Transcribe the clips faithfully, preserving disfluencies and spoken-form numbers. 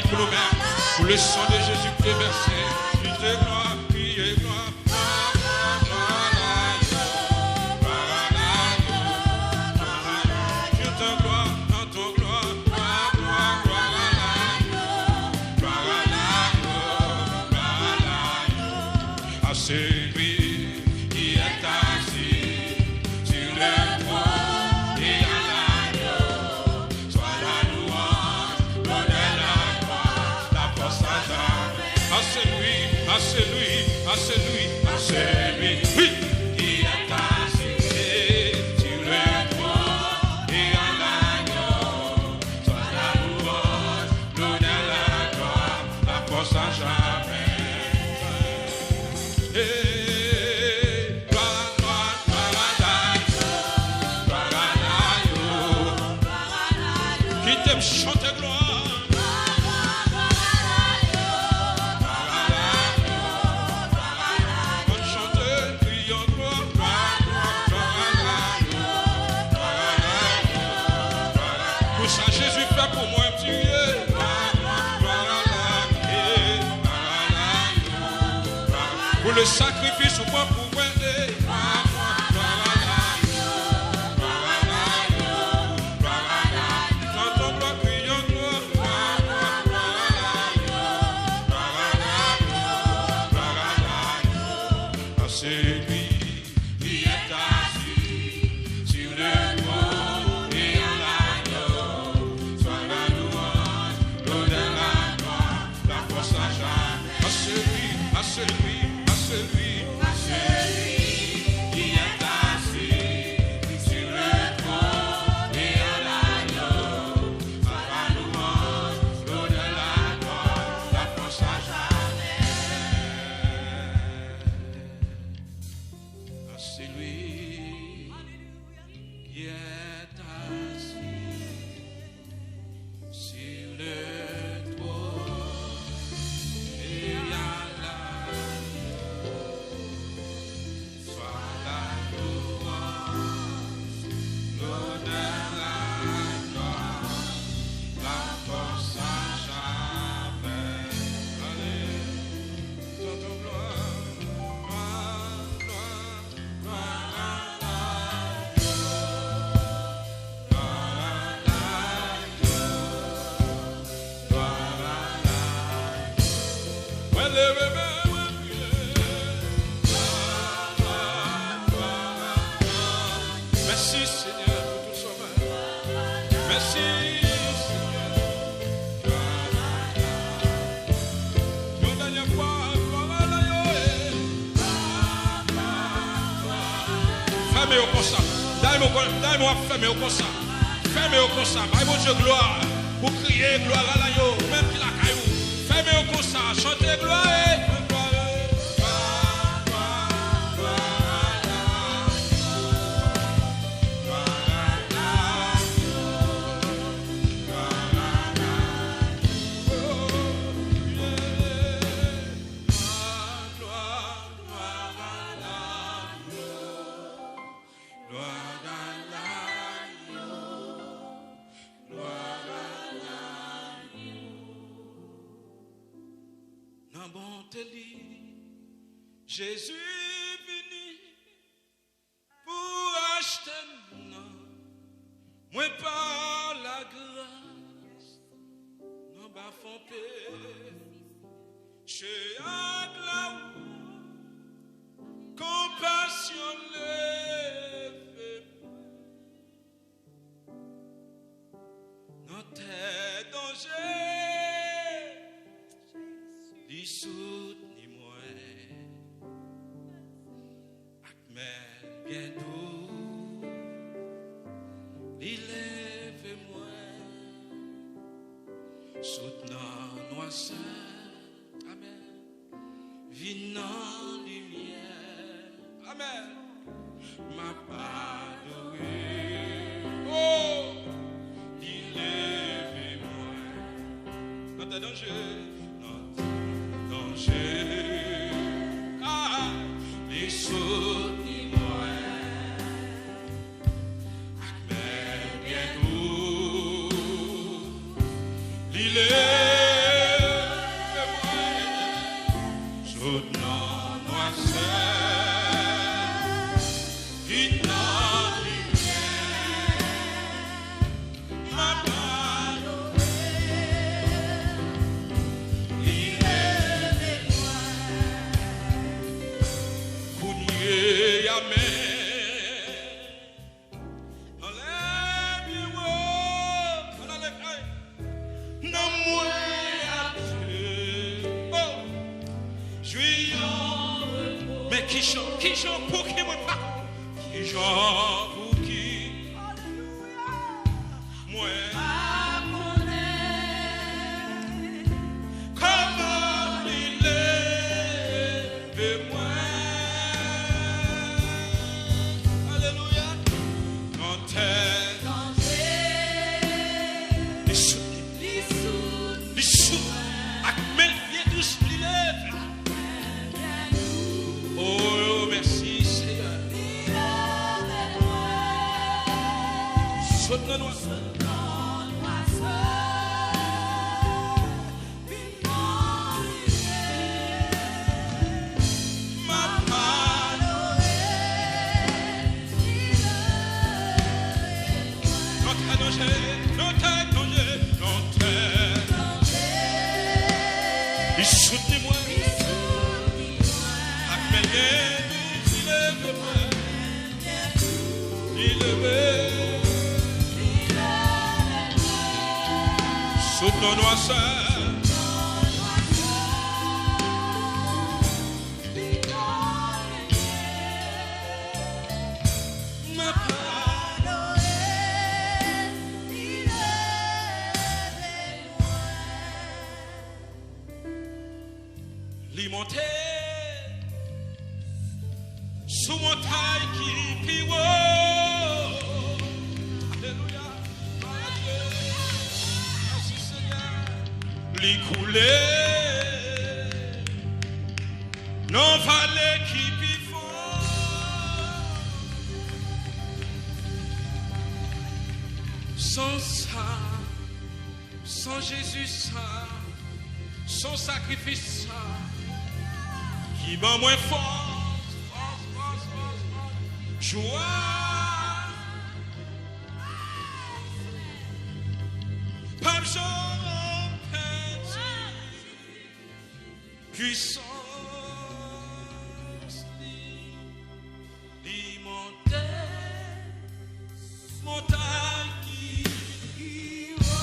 Pou nou menm, pou le san de Jezi ki te vèse, ki te glwa, ki e glwa. À celui qui est assis sur le trône et à l'agneau soit la louange, l'honneur, la gloire, la force à jamais. À celui, à celui, à celui, à celui, oui, qui est assis sur le trône et à l'agneau soit la louange, l'honneur, la gloire, la force à jamais. Hey, gloire, gloire, gloire à l'agneau, gloire à l'agneau. Kite m chante glwa. Ann chante, kriyè glwa. Pou sa Jezi fè pou mwen, m di wi. Pou le sakrifis ou pran pou mwen. À celui qui est assis sur le trône et à l'agneau soit la louange, l'honneur, la gloire, la force à jamais. À celui, à celui, à celui, à celui qui est assis sur le trône et à l'agneau soit la louange, l'honneur, la gloire, la force à jamais. À celui qui est assis sur le trône et à l'agneau soit la louange, l'honneur, la gloire, la force à jamais. Allez, chantons gloire, gloire, gloire. Mwen leve men mwen priye. Mèsi, Senyè, pou tout sa w fè. Mèsi, Senyè. Yon dènyè fwa, glwa a la yo e. Fèmen yo konsa. Daymo, daymo ap fèmen yo konsa. Fèmen yo konsa. Bay Bondye glwa. Pou kriye glwa a la yo. Ou menm ki lakay ou. Fèmen yo konsa. Chante glwa e. Nan bonte li, Jezi vini pou achte m nan mwen pa lagras. Nan bafon peche ak lawont, konpasyon leve mwen. Nan tè danje, li soutni mwen. Ak men l byen dou, li leve mwen. Sot nan nwasè, amèn, vin nan limyè, amèn. M ap adore. Oh, li leve mwen. Nan tè danje, nan tè danje, ah, li soutni mwen. Ak men l byen dou, li leve Vin nan limyè, m ap adore, li leve mwen. Kounye a menm, anlè pye w, ann ale, ay. Nanm mwen ap jwe. Oh! Jwi yon repo. Men kijan, kijan, pouki mwen pa, kijan, pouki mwen pa konnen kòman li leve mwen. Alelouya. Nan tè. Li soutni. Li soutni. Ak men l byen dous, li leve. Oh, mèsi, Seyè. Sot nan nwa. Nan tè danje, nan tè danje, nan tè. Li soutni mwen. Ak men l byen dous, li leve mwen. Li leve. Sot nan nwasè. M ap adore, li leve mwen. Li monte sou montay ki pi wo. Alelouya. Glwa a Dye. Mèsi, Senyè. Li koule nan vale ki pi fon. San sa, san Jezi sa, san sakrifis sa, ki ban mwen fòs, fòs, fòs, fòs, fòs, jwa. P ap janm pèdi pwisans li. Li monte montay ki pi wo.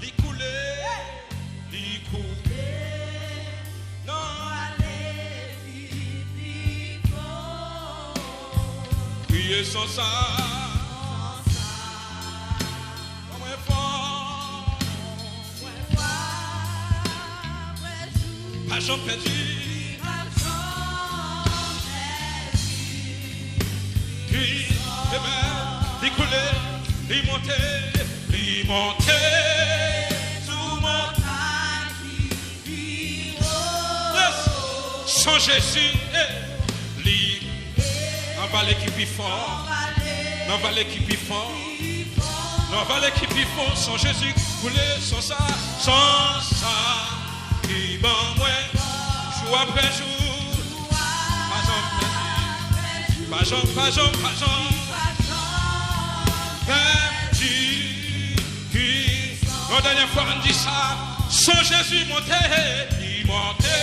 Li koule, li koule nan vale ki pi fon. Kriye san sa. San sa. Ban mwen fòs. Pa janm pèdi. Li, amen. Li koule, li monte, li monte sou montay. Yes. San Jezi, eh, li nan vale ki pi fon. Nan vale ki pi fon. Nan vale ki pi fon, san Jezi koule, san sa, san sa, li ban mwen, jou apre jou, pa janm pèdi, pa janm, pa janm, pa janm pèdi. Yon dènyè fwa, ann di sa, san Jezi monte, li monte.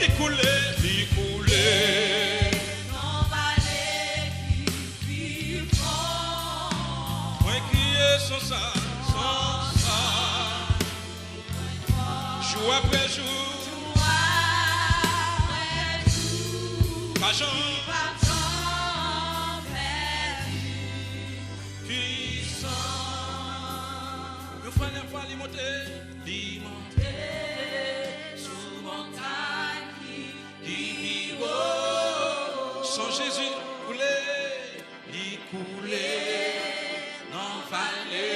Li koule, li koule. Mwen kriye san sa, san sa. Jou apre jou. Pa janm. Pwisan. Yon fwa, yon fwa, li monte. Li monte sou montay ki pi wo. San Jezi koule, li koule nan vale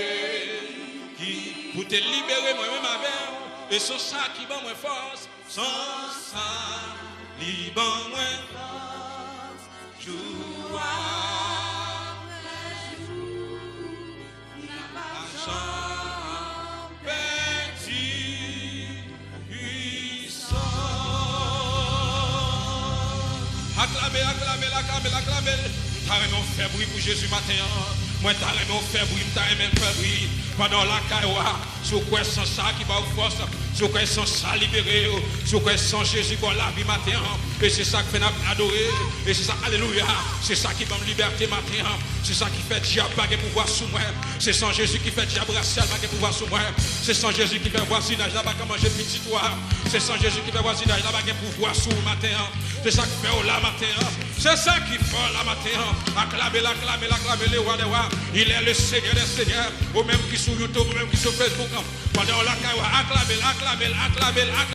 ki pou te libere mwen menm avè w. E san sa ki ban mwen fòs. San sa, li ban mwen fòs. Jou apre jou. N ap janm pèdi. Aklame l, aklame l, aklame l, aklame l. M ta renmen w fè bri pou Jezi maten an. Mwen ta renmen w fè bri, m ta renmen l fè bri. Pandan w lakay ou a, si w kwè san sa ki ba w fòs, si w kwè san sa libere w, si w kwè san Jezi ba w lavi maten an, e se sa k fè n ap adore, e se sa, alelouya, se sa ki ban m libète maten an, se sa ki fè dyab pa gen pouvwa sou mwen, se san Jezi ki fè dyab rasyal pa gen pouvwa sou mwen, se san Jezi ki fè vwazinaj la pa ka manje pitit ou a, se san Jezi ki fè vwazinaj la pa gen pouvwa sou ou maten an, se sa k fè w la maten an. Se sa ki fè w la maten an. Aklame l, aklame l, aklame le wa dè wa. Il est le Seigneur des seigneurs. Ou menm ki sou YouTube, ou menm ki sou Facebook, pandan w lakay ou a, aklame l, aklame l, aklame l, aklame l.